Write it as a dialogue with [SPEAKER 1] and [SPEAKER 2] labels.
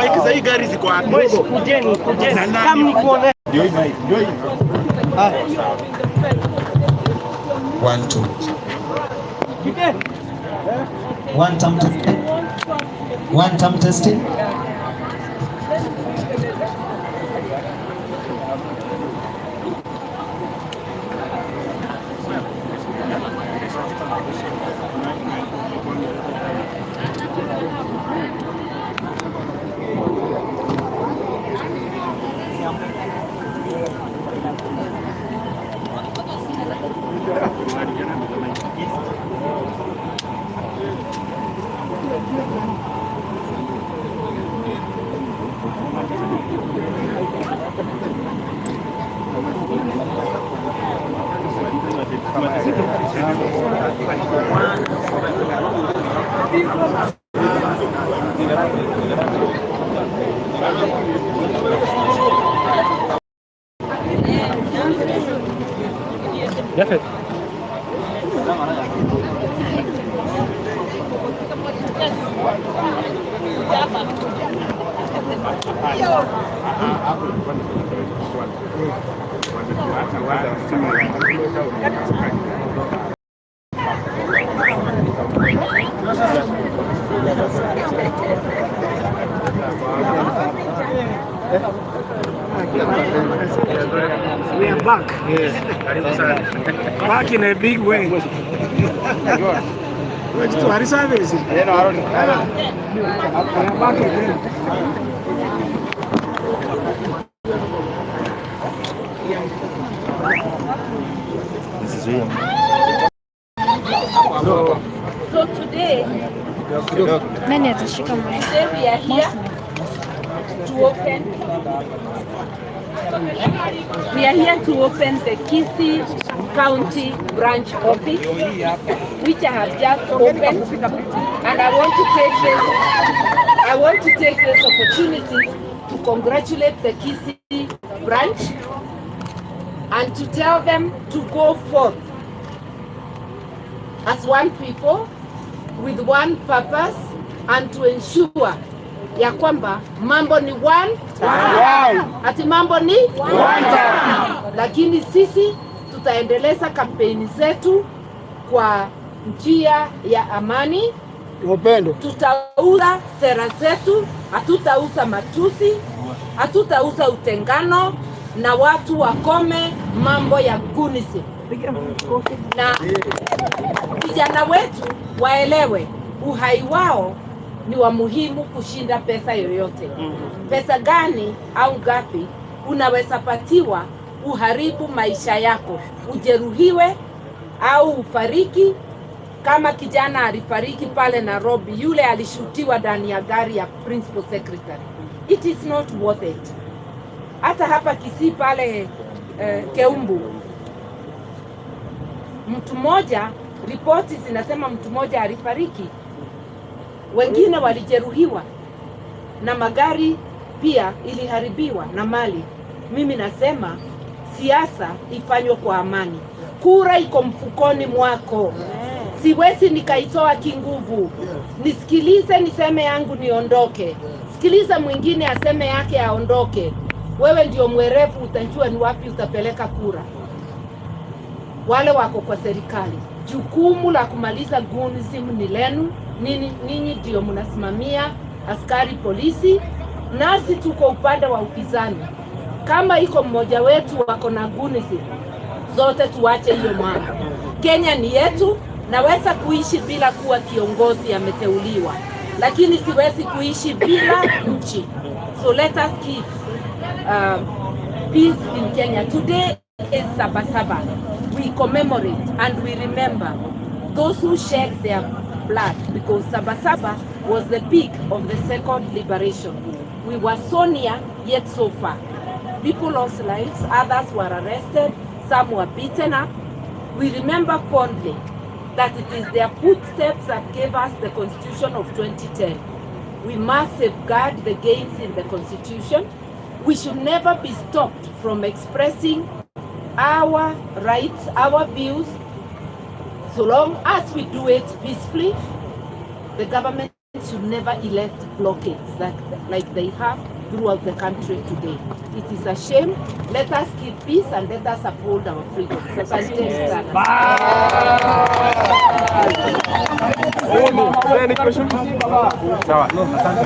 [SPEAKER 1] Mic za hii gari ziko wapi?
[SPEAKER 2] Kujeni, kujeni. Kama nikuone.
[SPEAKER 1] Ndio hii mic, ndio hii.
[SPEAKER 3] One, two. One time testing. One time testing.
[SPEAKER 2] Jafet.
[SPEAKER 4] We are back. Back in a big way. Wait to Harry Service. We are back again.
[SPEAKER 5] So today,
[SPEAKER 6] Nani atashika mic?
[SPEAKER 5] today we are here to open. We are here to open the Kisii County Branch Office, which I have just opened, and I want to take this opportunity to congratulate the Kisii branch and to tell them to go forth as one people with one purpose and to ensure ya kwamba mambo ni one time. Ati mambo ni one time. Lakini sisi tutaendeleza kampeni zetu kwa njia ya amani,
[SPEAKER 4] Upendo.
[SPEAKER 5] Tutauza sera zetu, hatutauza matusi, hatutauza utengano, na watu wakome mambo ya goonism na vijana wetu waelewe uhai wao ni wa muhimu kushinda pesa yoyote. Pesa gani au ngapi unaweza patiwa uharibu maisha yako, ujeruhiwe au ufariki, kama kijana alifariki pale Nairobi, yule alishutiwa ndani ya gari ya principal secretary. It is not worth it. Hata hapa Kisii pale Keumbu mtu mmoja, ripoti zinasema mtu mmoja alifariki, wengine walijeruhiwa na magari pia iliharibiwa na mali. Mimi nasema siasa ifanywe kwa amani. Kura iko mfukoni mwako, siwezi nikaitoa kinguvu. Nisikilize niseme yangu niondoke, sikiliza mwingine aseme yake aondoke. Wewe ndio mwerevu, utajua ni wapi utapeleka kura. Wale wako kwa serikali, jukumu la kumaliza goonism ni lenu. Ninyi ndio mnasimamia askari polisi, nasi tuko upande wa upinzani. Kama iko mmoja wetu wako na goonism, zote tuache hiyo mambo. Kenya ni yetu. Naweza kuishi bila kuwa kiongozi ameteuliwa, lakini siwezi kuishi bila nchi. So let us keep peace in Kenya. Today is Sabasaba. We commemorate and we remember those who shed their blood because Sabasaba was the peak of the second liberation. We were so near yet so far. People lost lives, others were arrested, some were beaten up. We remember fondly that it is their footsteps that gave us the Constitution of 2010. We must safeguard the gains in the Constitution. We should never be stopped from expressing our rights, our views, so long as we do it peacefully. The government Should never elect blockades that, like they have throughout the country today. It is a shame. Let us keep peace and let us uphold our freedom. Asanteni sana.
[SPEAKER 1] Sawa.
[SPEAKER 5] Sasa,